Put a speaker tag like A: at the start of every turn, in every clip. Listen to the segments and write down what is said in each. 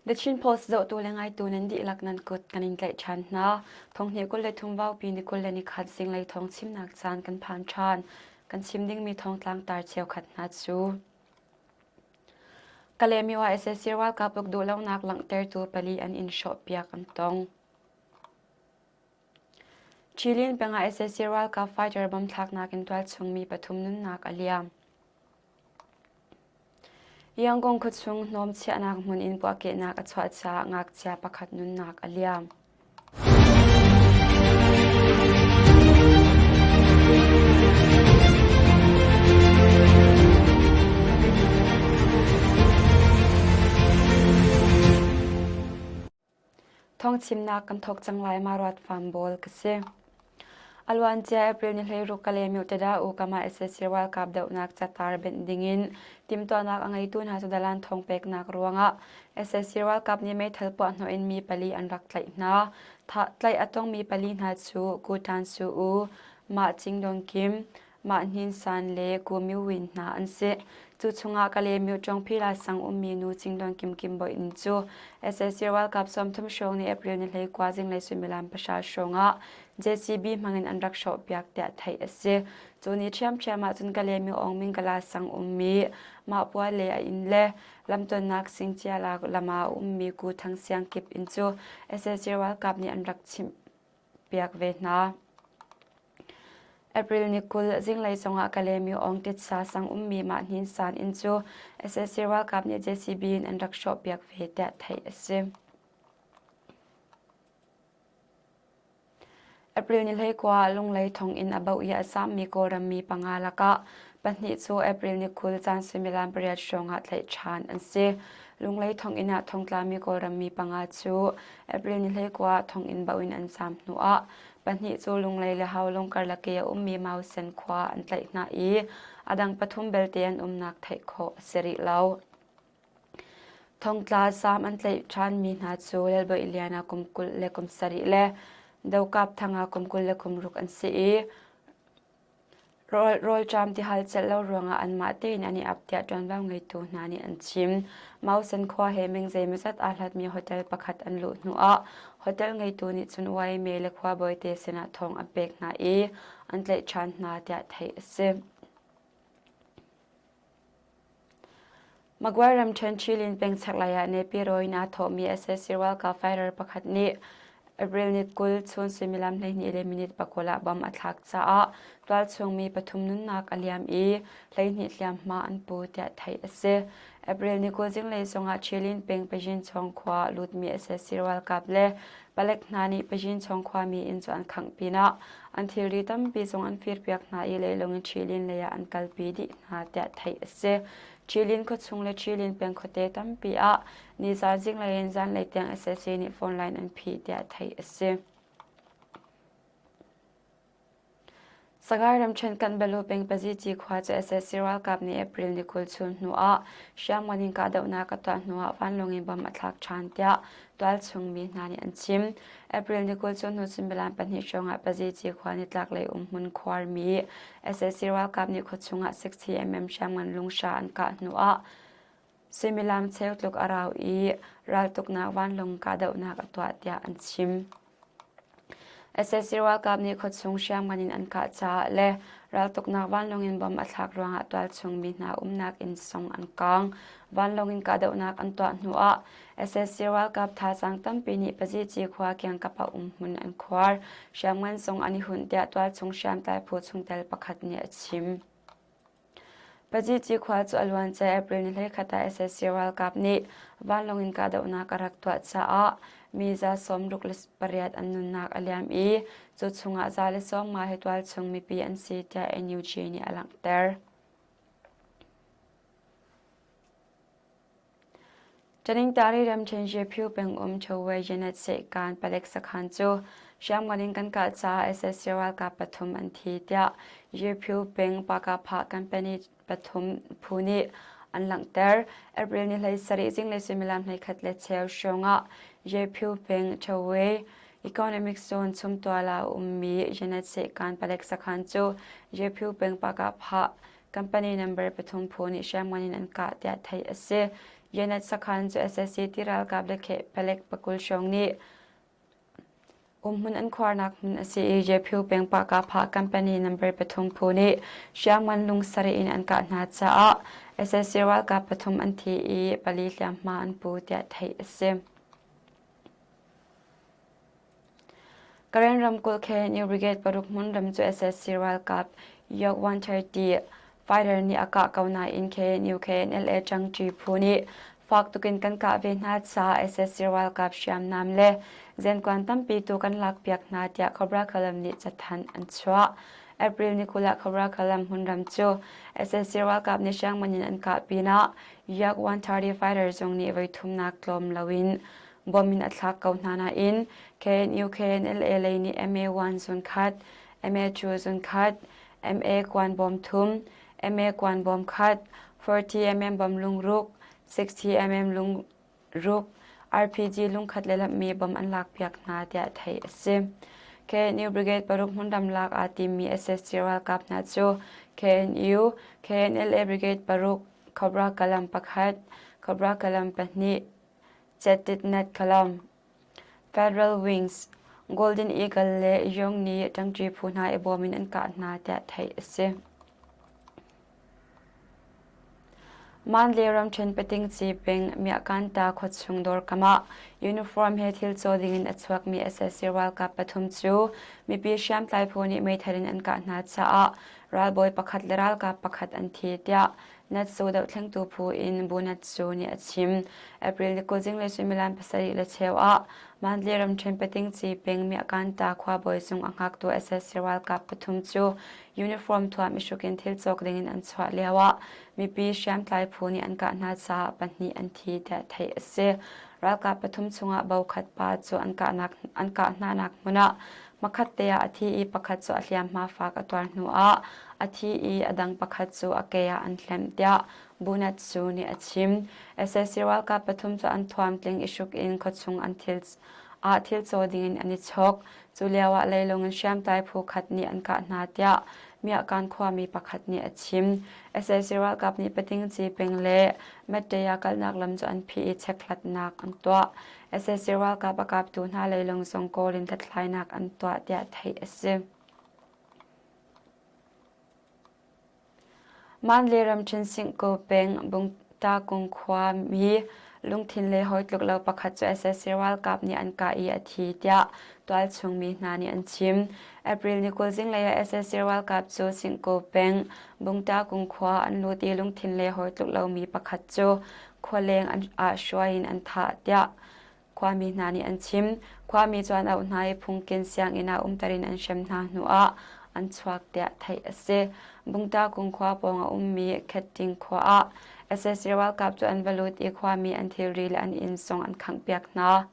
A: The Chin Post zohtu le ngaitu nan dihlak nan kut kan in tlaih ṭhan hna. Thonghnih 23 vaupi ni 21 zinglei thawng chimnak caan kan phan ṭhan. Kan chim dingmi thawngtlang tar cheukhat hna cu. Kalaymyo ah sac ralkap uk duhlonak langhtertu pali an inn hrawhpiak an tong. Chilin peng ah sac ralkap fighter bomb thlaknak in tualchung mi pathum nunnak a liam. Yangon khuachung hnawm chiahnak hmun in puahkehnak a chuah caah ngakchia pakhat nunnak a liam. Thawngchimnak kan thawk cang lai ma ruat fam bawl ka si. A luancia April ni 16 Kalaymyo Tada U Kama sac ralkap dohnak catar benh dingin timhtuahnak a ngeitu hna cu dalan thawng peknak ruangah sac ralkap nih meithal puahhnawh in mi pali an rak tlaih hna. Tlaih a tongmi pali hna cu Ku Tan Su U, Mah Cing Dong Kim, Mah Hnin San le Ku Myo Win hna an si. Cu chungah Kalaymyo Ṭawngphila sang ummi nu Cing Dong Kim Kim Bawi Inn cu sac ralkap 30 hrawng nih April ni 19 zinglei suimilam pahra hrawngah JCB hmangin an rak hrawhpiak tiah theih a si. Cu ni ṭhiamṭhiam ahcun Kalaymyo Aungmingkala sang ummi Mahpua le a inn le lamtonnak Singcia lam ah a ummi Ku Thang Siang Kip inn cu sac ralkap nih an rak chimhpiak ve hna. April ni 20 zinglei zongah Kalaymyo Aung Titsa sang ummi Mah Hnin San inn cu sac ralkap nih JCB in an rak hrawhpiak ve tiah theih a si. April ni 19 Lunglei thonginn a bauh i a zaammi Kawlram mi panga lakah pahnih cu April ni 20 caan suimilam pariat hrawngah tlaih ṭhan an si. Lunglei thonginn ah thongtlami Kawlram mi panga cu April ni 19 thonginn bauh in an zaam hnuah pahnih cu Lunglei le Haulung karlak i a ummi Mausen khua an tlaih hna i a dang pathum belte an umnak theih khawh a si rih lo. Thongtla zaam an tlaih ṭhanmi hna cu Lalbawi Lian ah kum 20 le kum sarih le Dokap Thang ah kum 20 le kum ruk an si i rawlṭam tihal celh lo ruangah anmah tein an i ap tiah ṭuanvo ngeitu hna nih an chim. Mausen khua he meng zeimawzat aa hlatmi hotel pakhat an luh hnuah hotel ngeitu nih cun YMA le khuabawi te sinah thawng a pek hna i an tlaih ṭhan hna tiah theih a si. Magway ramṭhen Chilin peng chaklei ah Nepiro in aa thawhmi sac ralkap fighter pakhat nih April ni 20 chun suimilam 12 le minute 20 ah bomb a thlak caah tualchung mi pathum nunnak a liam i 12 hliamhma an pu tiah theih a si. April ni 20 zinglei zongah Chilin peng Pajinchawng khua lutmi sac ralkap le palek hna nih Pajinchawng khuami inn cu an khangh pinah an thilri tampi zong an firpiak hna i leilung in Chilin lei ah an kalpi dih hna tiah theih a si. Chilin khuachung le Chilin peng khuate tampi ah nizaan zinglei in zanlei tiang sac nih phone line an phih tiah theih a si. Sagaing ramṭhen Kanbalu peng Pazici khua cu sac ralkap nih April ni 20 chun hnu ah hriamngan in kahdohnak a tuah hnu ah vanlawng in bomb a thlak ṭhan tiah tualchung mi hna nih an chim. April ni 20 chun hnu suimilam pahnih hrawng ah Pazici khua nitlaklei umhmun khuarmi sac ralkap nih khuachung ah 60 mm hriamngan lunghra an kah hnu ah suimilam cheu tluk a rau i raltuknak vanlawng kahdohnak a tuah tiah an chim. Sac ralkap nih khuachung hriamngan in an kah caah le raltuknak vanlawng in bomb a thlak ruangah tualchung mi hna umnak inn song an kaang. Vanlawng in kahdohnak an tuah hnuah sac ralkap thazaang tampi nih Pazici khua kiangkap ah umhmun an khuar. Hriamngan zong an i hunh tiah tualchung hriamtlai phu chungtel pakhat nih a chim. Pazici khua cu a luancia April ni 21 ah sac ralkap nih vanlawng in kahdohnak a rak tuah caah mi za 68 an nunnak a liam i cu chungah 115 hi tualchung mipi an si tiah NUG nih a langhter. Taningtari ramṭhen Jephu pengum Chawei Janet Sehkan palek sakhan cu hriamngan in kan kah caah sac ralkap pathum an thi tiah Jephu peng Pakapha company pathum phu nih an langhter. April ni 17 zinglei suimilam 11 le cheu hrawng ah Jephu peng Chawei Economic Zone chumtual ah a ummi Janet Sehkan palek sakhan cu Jephu peng Pakapha Company number pathum phu nih hriamngan in an kah tiah theih a si. Yanat sakhan cu sac ti ralkap le palek pakul hrawng nih Umhmun an khuarnak hmun a si i Jephu peng Pahkahphah company number pathum phu nih hriamngan lungsarih in an kah hna caah sac ralkap pathum an thi i pali hliamhma an pu tiah theih a si. Karen ramkulh KNU Brigade paruk hmunram cu sac ralkap Yok 130 Fighter nih a kah ko nain KNU KNLA ṭangṭi phu nih fak tukin kan kah ve hna caah sac ralkap hriamnam le zenkuan tampi tu kan lakpiak hna tiah Cobra Kalam nih cathanh an chuah. April ni 20 ah Cobra Kalam hmunram cu sac ralkap nih hriangman in an kah pinah Yak 130 fighter zong nih voi thumnak tlawm loin bom in a thlak ko hna nain KNU KNLA lei nih MA1 zun khat, MA2 zun khat, MA kuan bawm thum, MA kuan bawm khat, 40 mm bom lungruk, 60 mm lungruk, RPG lungkhat le lamhmi bom an lakpiak hna tiah theih a si. KNU Brigade paruk hmunram lak aa timmi SSG ralkap hna cu KNU, KNLA Brigade paruk, Cobra Kalam pakhat, Cobra Kalam pahnih, Chetitnet Kalam, Federal Wings, Golden Eagle le Yong nih ṭangṭi phu hna i bawm in an kah hna tiah theih a si. Mandalay ramṭhen Patingci peng Miakanta khuachung dawrkam ah uniform he thil caw dingin a chuakmi sac ralkap pathum cu mipi hriamtlai phu nih meithal in an kah hna caah ralbawi pakhat le ralkap pakhat an thi tiah Natsu dohthlengtu phu in Bu Natsu nih a chim. April ni 20 zinglei suimilam pasarih le cheu ah Mandalay ramṭhen Patingci peng Miakanta khuabawi zung a hngaktu sac ralkap pathum cu uniform thuam i hruk in thil cawk dingin an chuah lioah mipi hriamtlai phu nih an kah hna caah pahnih an thi tiah theih a si. Ralkap pathum chungah bo khat pa cu an kahnak an kah hnanak hmun ah hmakhat te ah a thi i pakhat cu a hliamhma fak a tuar hnuah a thi i a dang pakhat cu a ke ah an hlemh tiah Bunat Su nih a chim. Sac ralkap pathum cu an thuamtling i hruk in khuachung an thil ah thil caw dingin an i chawk. Cu lioah leilung in hriamtlai phu khat nih an kah hna tiah Miahkan khuami pakhat nih a chim. Sac ralkap nih Patingci peng le Metteya kalnak lam cu an phih i chekhlatnak an tuah. Sac ralkap a kaptu hna leilung zong kawl in hlathlainak an tuah tiah theih a si. Mandalay ramṭhen Singko peng Bungtakung khuami lungthin le hawitluk lo pakhat cu sac ralkap nih an kah i a thi tiah tualchung mi hna nih an chim. April ni 20 zinglei ah sac ralkap cu Singko peng Bungtakung khua an lut i lungthin le hawitluk lomi pakhat cu khualeng ah hruai in an thah tiah Khuami hna nih an chim. Khuami cu an auh hna i phungkin sianginn ah umter in an hrem hna hnuah an chuak tiah theih a si. Bungtakung khua pawng a ummi Khetting khua ah sac ralkap cu an va lut i khuami an thilri le an inn zong an khanghpiak hna.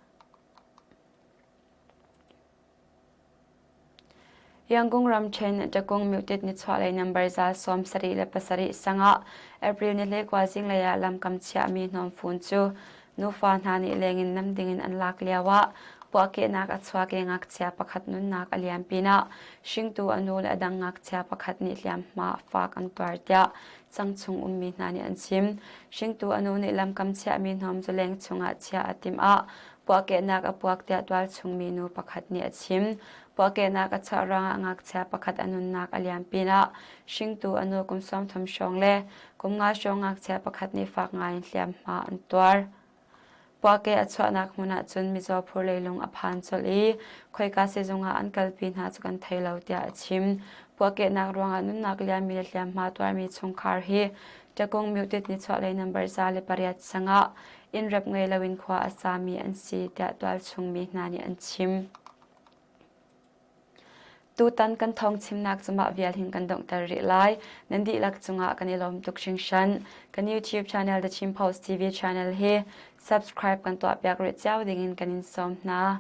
A: Yangon ramṭhen Takung Myutit nichuahlei nambar za 77 sang ah April ni 21 zinglei ah lamkam chiahmi hnawmfun cu nufa hna nih lengin nam dingin an lak lioah puahkehnak a chuak i ngakchia pakhat nunnak a liam pinah hringtu a nu le a dang ngakchia pakhat nih hliamhma fak an tuar tiah cangchung ummi hna nih an chim. Hringtu a nu nih lamkam chiahmi hnawm cu leng chungah chiah a timh ah Puahkehnak a puak tiah tualchungmi nu pakhat nih a chim. Puahkehnak a chuah ruangah ngakchia pakhat a nunnak a liam pinah hringtu a nu kum 30 hrawng le kum nga hrawng ngakchia pakhat nih fak ngaiin hliamhma an tuar. Puahkeh a chuahnak hmun ah cun mizaw phur leilung a phan colh i khoika sizung ah an kalpi hna cu kan thei lo tiah a chim. Puahkehnak ruangah nunnak liammi le hliamhma tuarmi chungkhar hi Ṭakung Myutit nichuahlei number 108 sangah innrep ngei loin khua a sami an si tiah tualchung mi hna nih an chim. Tutan kan thawng chimnak cu mah vial hin kan donghter rih lai. Nan dihlak cungah kan i lawm tuk hringhran. Kan YouTube channel The Chin Post TV channel hi subscribe kan tuahpiak rih cio dingin kan in sawm hna.